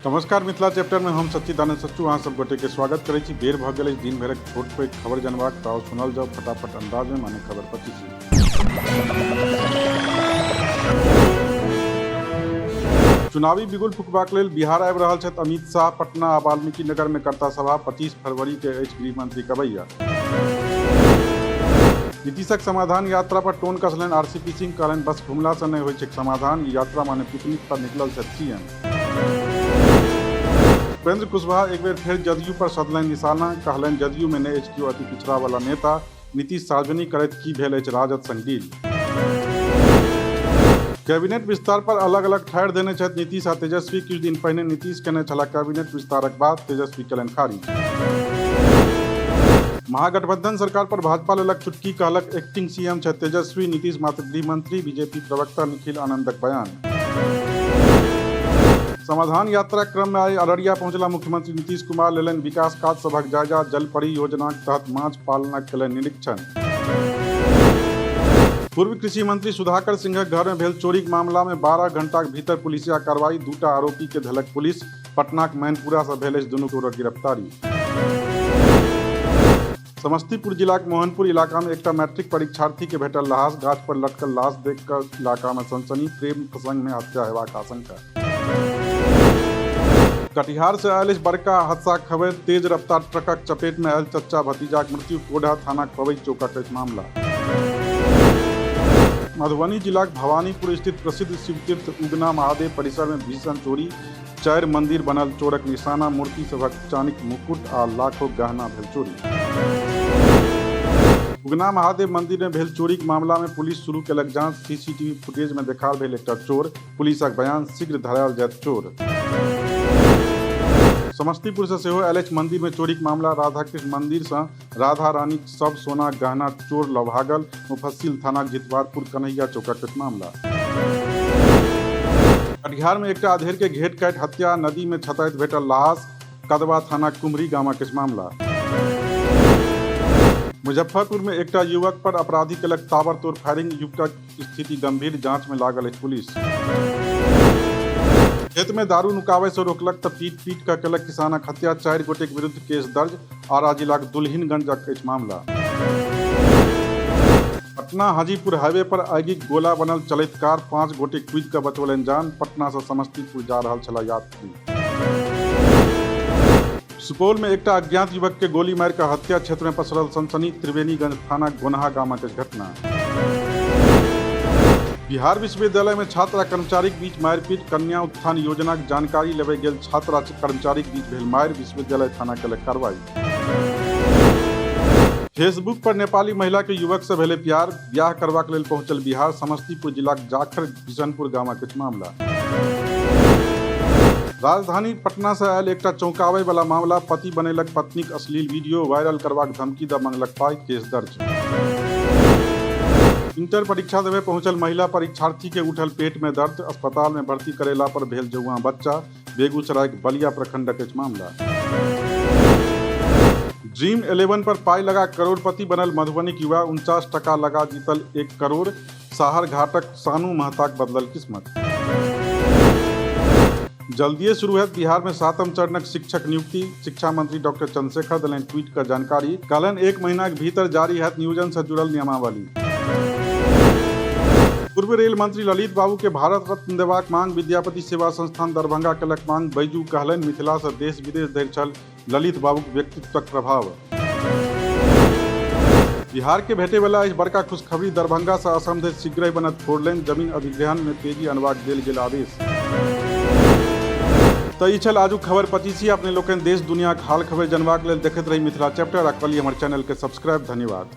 नमस्कार, मिथिला चैप्टर में हम सच्चिदानंद सच्चू अहाँ सब गोटे के स्वागत करै छी। बेर भऽ गेल अछि दिन भरिक छोट पैघ खबर जानबाक, तऽ आउ सुनल जाउ फटाफट अंदाज में, माने खबर 25। चुनावी बिगुल फुकबाक लेल बिहार आबि रहल छथि अमित शाह। पटना आ वाल्मीकि नगर में करता सभा। 25 फरवरी के अछि गृह मंत्री कबैया। नीतीशक समाधान यात्रा पर टोन कसलनि आरसीपी सिंह, कहलनि बस घुमला से नहि होइत छैक समाधान। ई यात्रा माने पिकनिक पर निकलल छथि सीएम। उपेंद्र कुशवाहा एक बेर फेर जदयू पर सधलनि निशाना, कहलनि जदयू में नहि अछि केओ अति पिछड़ा वाला नेता। नीतीश सार्वजनिक करैत की भेल अछि राजद संग डील। कैबिनेट विस्तार पर अलग अलग ठाढ़ि देने छथि नीतीश आ तेजस्वी। किछु दिन पहिने नीतीश केने छलाह कैबिनेट विस्तारक बात, तेजस्वी केलनि खारिज। महागठबंधन सरकार पर भाजपा लेलक चुटकी, कहलक एक्टिंग सीएम छथि तेजस्वी, नीतीश मात्र गृहमंत्री। बीजेपी प्रवक्ता निखिल आनंदक बयान। समाधान यात्रा क्रम में आई अररिया पहुंचला मुख्यमंत्री नीतीश कुमार, लेलनि विकास काज सभक जायजा। जल परी योजनाक तहत माछ पालनक केलनि निरीक्षण। पूर्व कृषि मंत्री सुधाकर सिंहक घर में भेल चोरीक मामला में 12 घंटाक भीतर पुलिसिया कार्रवाई, दूटा आरोपी के धलक पुलिस। पटनाक मैनपुरा से भेल अछि दुनू चोरक गिरफ्तारी। समस्तीपुर जिलाक मोहनपुर इलाका में एकटा मैट्रिक परीक्षार्थी के भेटल लहास। गाछ पर लटकल लाश देख कऽ इलाका में सनसनी, प्रेम प्रसंग में हत्या हेबाक आशंका। कटिहार से आयल अछि बड़का हादसाक खबर। तेज रफ्तार ट्रकक चपेट में आयल चच्चा भतीजाक मृत्यु। कोढ़ा थानाक पवई चौकक अछि मामला। मधुबनी जिलाक भवानीपुर स्थित प्रसिद्ध शिवतीर्थ उगना महादेव परिसर में भीषण चोरी। 4 मंदिर बनल चोरक निशाना। मूर्ति सभक चानीक मुकुट आ लाखों गहना भेल चोरी। उगना महादेव मंदिर में भेल चोरीक मामला में पुलिस शुरू केलक जांच। सीसीटीवी फुटेज में देखार भेल एकटा चोर। पुलिसक बयान, शीघ्र धरायल जायत चोर। समस्तीपुर से सेहो आयल अछि मंदिर में चोरीक मामला। राधाकृष्ण मंदिर से राधा रानीक सब सोना गहना चोर लऽ भागल। मुफस्सिल थानाक जितवारपुर कन्हैया चौकक अछि मामला। कटिहार में एकटा अधेड़ के घेट काटि हत्या, नदी में छताइत भेटल लाश। कदवा थाना कुमरी गामक अछि मामला। मुजफ्फरपुर में एकटा युवक पर अपराधी केलक ताबड़तोड़ फायरिंग। युवकक स्थिति गंभीर, जांच में लागल अछि पुलिस। खेत में दारू नुकाबै से रोकलक तऽ पीट पीट कऽ केलक किसानक हत्या। 4 गोटेक विरुद्ध केस दर्ज। आरा जिलाक दुल्हिनगंजक अछि मामला। पटना हाजीपुर हाईवे पर आगिक गोला बनल चलैत कार। 5 गोटे कूदि कऽ बचौलनि जान। पटना से समस्तीपुर जा रहल छलाह यात्री। सुपौल में एकटा अज्ञात युवक के गोली मारि कऽ हत्या। क्षेत्र में पसरल सनसनी। त्रिवेणीगंज थाना गोनहा गामक अछि घटना। बिहार विश्वविद्यालय में छात्र आ कर्मचारीक बीच मारिपीट। कन्या उत्थान योजनाक जानकारी लेबय गेल छात्र आ कर्मचारीक बीच भेल मारि। विश्वविद्यालय थाना केलक कार्रवाई। फेसबुक पर नेपाली महिला के युवक से भेलै प्यार। ब्याह करबाक लेल पहुंचल बिहार। समस्तीपुर जिलाक जाखर बिशनपुर गामक अछि मामला। राजधानी पटना से आयल एकटा चौंकाबै वाला मामला। पति बनेलक पत्नीक अश्लील वीडियो, वायरल करबाक धमकी द मंगलक पाइ, केस दर्ज। इंटर परीक्षा देबय पहुंचल महिला परीक्षार्थी के उठल पेट में दर्द। अस्पताल में भर्ती करेला पर भेल जौआ बच्चा। बेगूसराय के बलिया प्रखंडक अछि मामला। ड्रीम 11 पर पाइ लगा करोड़पति बनल मधुबनीक युवा। 49 टका लगा जीतल 1 करोड़। साहरघाटक सानू महताक बदलल किस्मत। जल्दिए शुरू हैत बिहार में 7म चरणक शिक्षक नियुक्ति। शिक्षा मंत्री डॉक्टर चंद्रशेखर देलनि ट्वीट कऽ जानकारी। कहलनि 1 महीनाक भीतर जारी हैत नियोजन से जुड़ल नियमावली। पूर्व रेल मंत्री ललित बाबू के भारत रत्न देबाक मांग। विद्यापति सेवा संस्थान दरभंगा केलक मांग। बैजू कहलनि मिथिला से देश विदेश धरि छल ललित बाबूक व्यक्तित्वक प्रभाव। बिहार के भेटे वाला अछि बड़का खुशखबरी। दरभंगा से असम धरि शीघ्र बनत 4 लेन। जमीन अधिग्रहण में तेजी अनबाक देल गेल आदेश। तऽ ई छल आजुक खबर 25। अपने लोकनि देश दुनियाक हाल खबर जनबाक लेल देखैत रही मिथिला चैप्टर आ कली हमर चैनल के सब्सक्राइब। धन्यवाद।